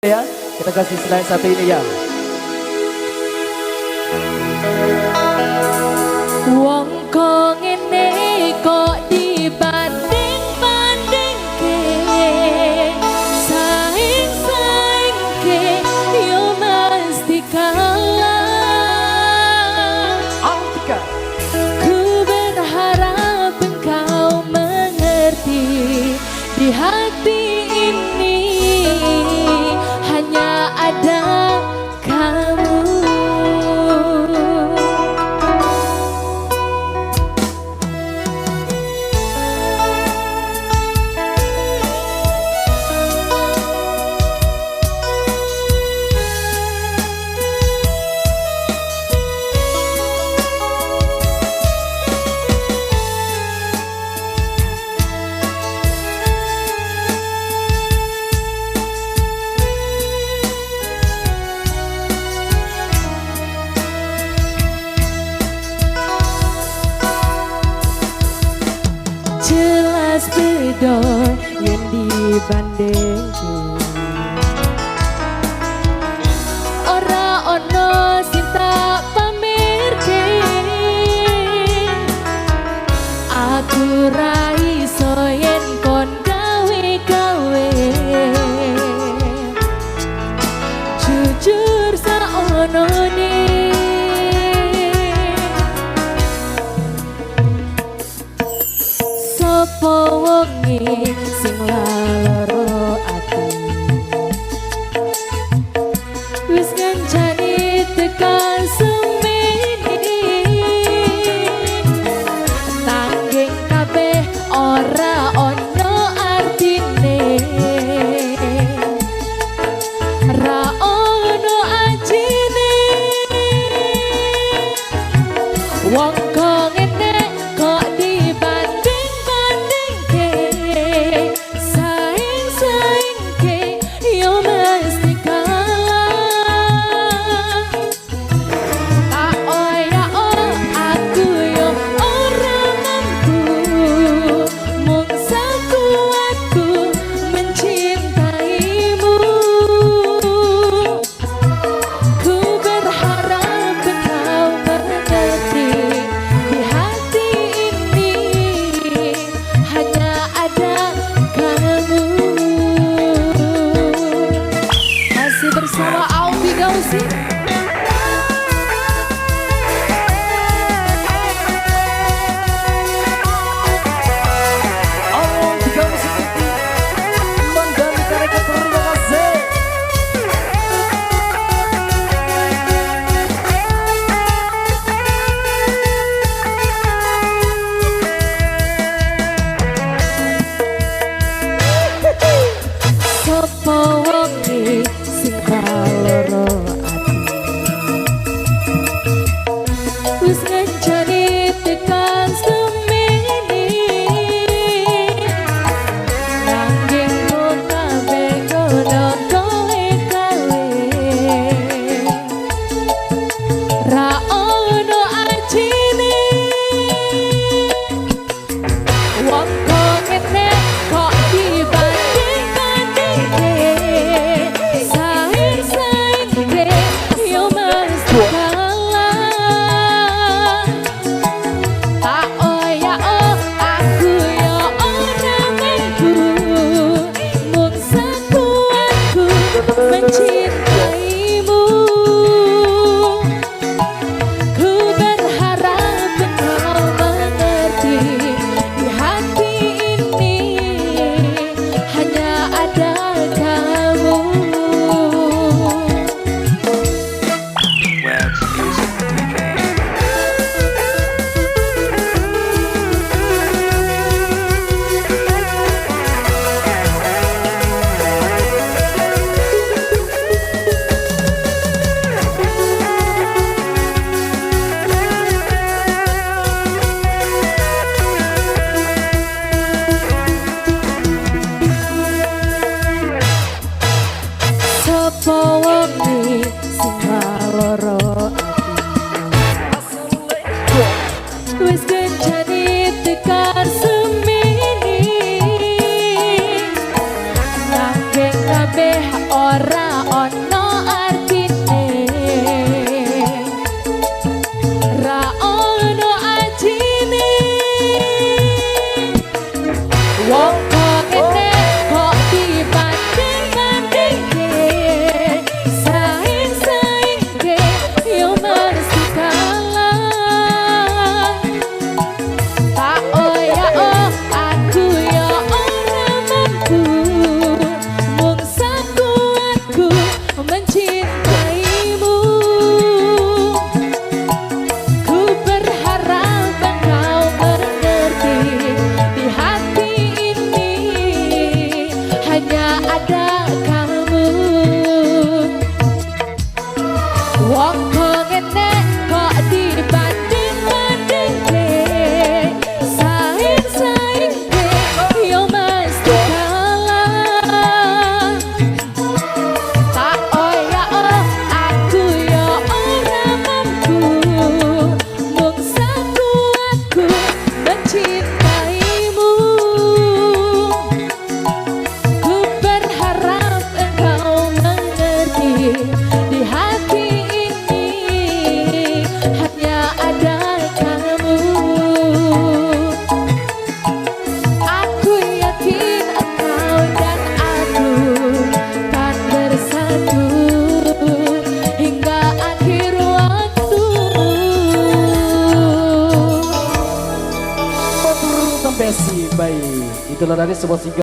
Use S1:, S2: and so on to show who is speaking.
S1: Ya, kita kasih slide satu ini ya.
S2: Wong kok ngene kok dibanding-bandingke, saing-saingke yo mesti kalah.
S1: Altika.
S2: Ku berharap engkau mengerti, di hati ini hanya ada kamu. Jelas beda yen dibandingke, ora ono sing tak pamerke. Aku ra iso yen kon gawe-gawe, jujur saonone. Sopo wonge sing laloro ati, wis ngancani tekan semene, nanging kabeh ora ono artine, ra ono ajine. Wong kok ngene kok dibanding-bandingke, saing-saingke yo mesti kalah. Tak oyak aku yo ora mampu, mung sakuatku mencintaimu. Ku berharap engkau mengerti, di hati ini hanya ada kamu. Masih bersama Alfi Gausi.
S1: Altika Musik Mandalika Record, terima kasih.
S2: Sopo wonge sing kaloro ati, wis ngancani tekan semene, nanging kok kabeh kono kowe gawe, ra ono ajine. Wong kok ngene kok dibanding-bandingke, saing-saingke yo mesti kalah. Tak oyak aku yo ora mampu, mung sakuatku mencintaimu. Ku berharap engkau mengerti, di hati ini hanya ada kamu.
S3: Webs Music DK.
S2: Sopo wonge sing laloro ati, wis kencani tekan semene, nanging kabeh ora
S1: Kebetulan ada sebuah single.